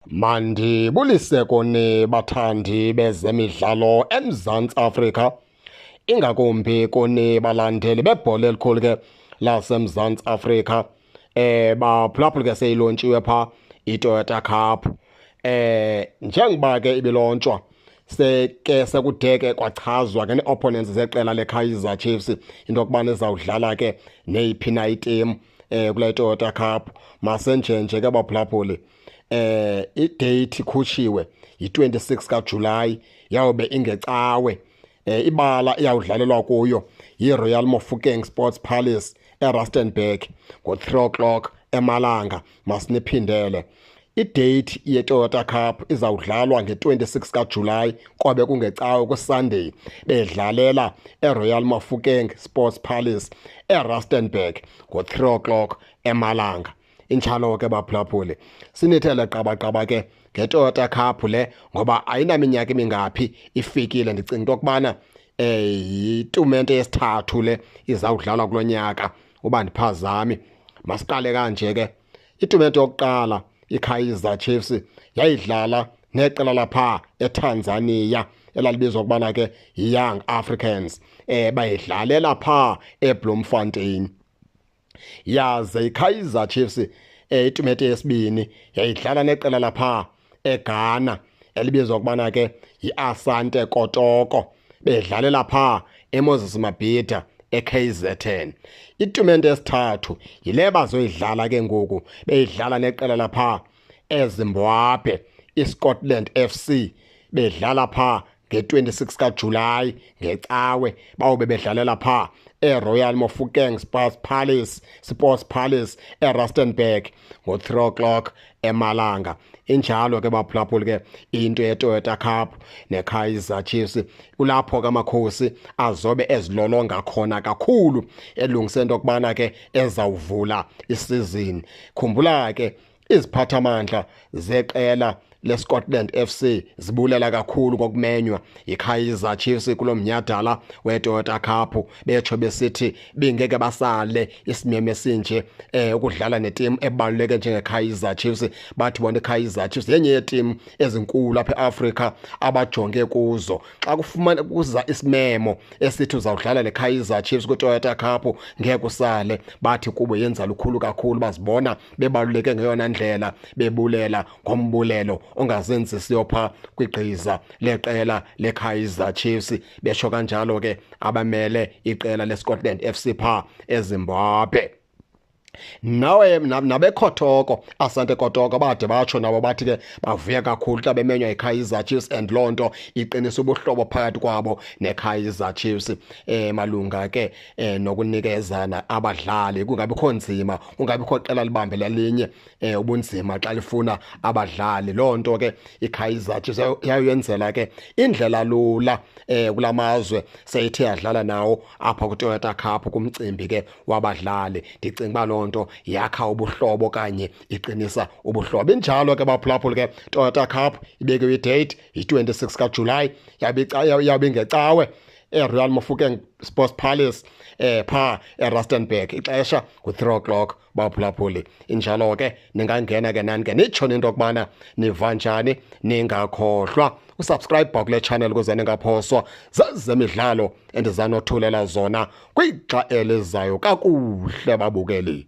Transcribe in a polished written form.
Mandibulise kuni bathandi bezemidlalo eMzantsi Afrika, ingakumbi kuni balandeli bebhola elikhulu ke laseMzantsi Afrika. Baphulaphula ke seyilontshiwe pha iToyota Cup. Njengoba ke ibilontshwa seke sekude ke kwachazwa ke nee-opponents zeqela leKaizer Chiefs into yokubana izawudlala ke neyiphi na itimu kule Toyota Cup. Masenjenje ke baphulaphuli, idate ikhutshiwe, yi-26 kaJulayi, yawube ingecawe. Ibala iyawudlalelwa kuyo yi-Royal Mofokeng Sports Palace eRustenburg ngo-3 o'clock emalanga. Masiniphindele, idate yeToyota Cup izawudlalwa nge-26 kaJulayi, kwabe kungecawe, kuSunday, bedlalela eRoyal Mofokeng Sports Palace eRustenburg ngo-3 o'clock emalanga. Injalo ke baphulaphuli, sinithele qabaqaba ke ngeToyota Cup le ngoba ayinaminyaka emingaphi ifikile. Ndicinga into yokubana yitumente yesithathu le izawudlalwa kulo nyaka, uba ndiphazami. Masiqale kanje ke, itumente yokuqala iKaizer Chiefs yayidlala neqela lapha eTanzania elalibizwa ukubana ke yiYoung Africans, bayidlalela pha eBloemfontein. Yaze iKaizer Chiefs itumente yesibini yayidlala neqela lapha eGhana elibizwa ukubana ke yiAsante Kotoko, bedlalela pha eMoses Mabhida eKZN. Itumente yesithathu yile bazoyidlala ke ngoku, beyidlala neqela lapha eZimbabwe iScotland FC, bedlala pha nge-26 kaJulayi ngecawe, bawube bedlalela pha eRoyal Mofokeng Sports Palace eRustenburg ngo-3 o'clock emalanga. Injalo ke baphulaphuli ke into yeToyota Cup neKaizer Chiefs. Kulapho ke amakhosi azobe ezilolonga khona kakhulu, elungise into yokubana ke ezawuvula isizini. Khumbula ke iziphathamandla zeqela leScotland FC zibulela kakhulu ngokumenywa yiKaizer Chiefs kulo mnyhadala weToyota Cup, betsho besithi bingeke basale isimemo esinje ukudlala netimu ebaluleke njengeKaizer Chiefs. Bathi bona iKaizer Chiefs yenye yeetimu ezinkulu apha eAfrika abajonge kuzo. Xa kufumana kuza isimemo esithi uzawudlala neKaizer Chiefs kwiToyota Cup, ngeke usale. Bathi kubo yenza lukhulu kakhulu, bazibona bebaluleke ngeyona ndlela, bebulela ngombulelo ongazenzisiyo pha kwigqiza leqela leKaizer Chiefs, besho kanjalo ke abamele iqela leScotland FC pha eZimbabwe. Nawe nabeKhotoko, Asante Kotoko, bade batsho nabo bathi ke bavuya kakhulu xa bemenywa yiKaizer Chiefs, and loo nto iqinisa ubuhlobo phakathi kwabo neKaizer Chiefs malunga ke nokunikezana abadlali, kungabikho nzima, kungabikho qela libambe lelinye ubunzima xa lifuna abadlali. Loo nto ke iKaizer Chiefs yayenzela ke indlela lula kulamazwe seyithe yadlala nawo apha kuToyota Cup kumcimbi ke wabadlali. Ndicinga uba loo nto yakha ubuhlobo okanye iqinisa ubuhlobo. Injalo ke baphulaphuli ke Toyota Cup ibekiwe idate, yi-26 kaJulayi, yabe ingecawe, eRoyal Mofokeng Sports Palace pha eRustenburg, ixesha ngu-3 o'clock baphulaphuli. Injalo ke, ningangena ke nani ke nitsho into yokubana niva njani. Ningakhohlwa usubscribe kule channel ukuze ningaphoswa zezemidlalo endizanothulela zona kwixa elizayo. Kakuhle babukeli.